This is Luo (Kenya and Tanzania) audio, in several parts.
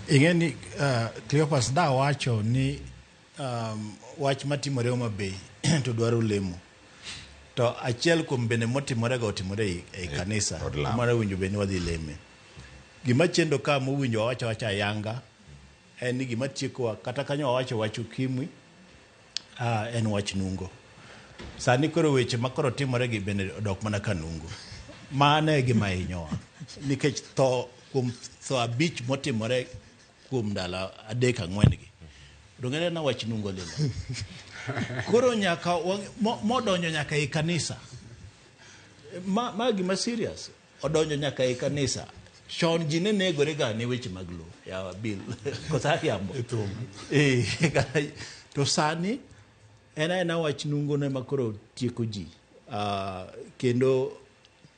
Ing'e ni Cleophas da wacho ni wach matimore Homa Bay to dwaro lemo. To achiel kuom bende motimore go otimore ei kanisa. Od lamo. Mano owinjo bed ni wadhi leme. Gima chendo ka mowinjo wawacho awacha ayanga en ni gima tiekowa kata kanyo wawacho wach ukimwi en wach nungo. Sani koro weche ma koro timore gi bende odok mana ka nungo. Mano e gima hinyowa. Nikech tho kuom tho abich motimore kuom ndalo adek ang'wen gi. Donge nena wach nungo lilo. Koro nyaka modonjo nyaka e kanisa. Ma gima serious. Odonjo nyaka e kanisa. Chon ji ne negore ga ne weche mag lowo. Yawa Bill. Kosa ariambo. To sani en aena wach nungo ne ma koro tieko ji. Kendo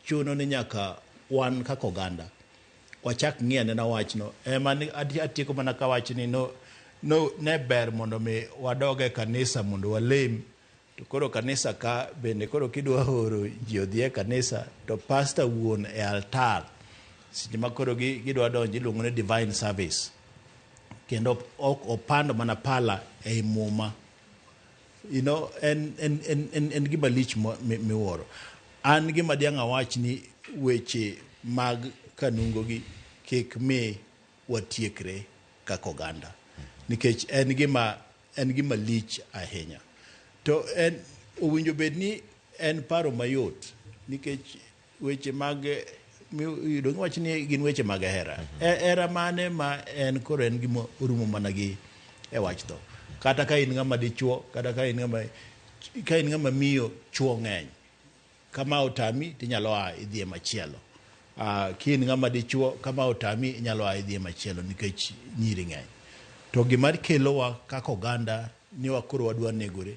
chuno ni nyaka wan kaka oganda wachak ng'i anena wachno. Ema ni atieko mana ka wach ni no, no, ne ber mondo mi wadog e kanisa mondo walem. To koro kanisa ka bende koro kidwa oro ji odhi e kanisa to pastor wuon e altar seche ma koro gidwa donjo iluongo ni divine service. Kendo ok opando mana pala ei muma. You know, en gima lich miwuoro. An gima diang' awach ni weche mag kanungo gi kik mi watiekre kaka oganda. Nikech en gima lich ahinya. To en owinjo bed ni en paro mayot nikech weche mag miyudo wach ni gin weche mag hera. Hera mane ma en koro en gima orumo mana gi e wach tho. Kata ka in ng'ama dichuo, kata ka in ng'ama, ka in ng'ama miyo, chuo ng'eny. Kama otami tinyalo a idhi e machielo. Ka in ng'ama dichuo, kama otami inyalo a idhi e machielo nikech nyiri ng'eny. To gima kelowa kaka oganda ni wakoro wadwa negore.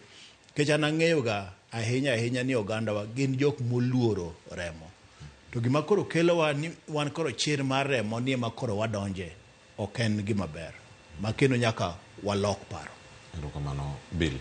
Nikech an ang'eyo ga ahinya ahinya ni ogandawa gin jok moluoro remo. To gima koro kelowa ni wan koro chir mar remo ni ema koro wadonje ok en gima ber. Ma kendo nyaka walok paro. Erokamano Bill.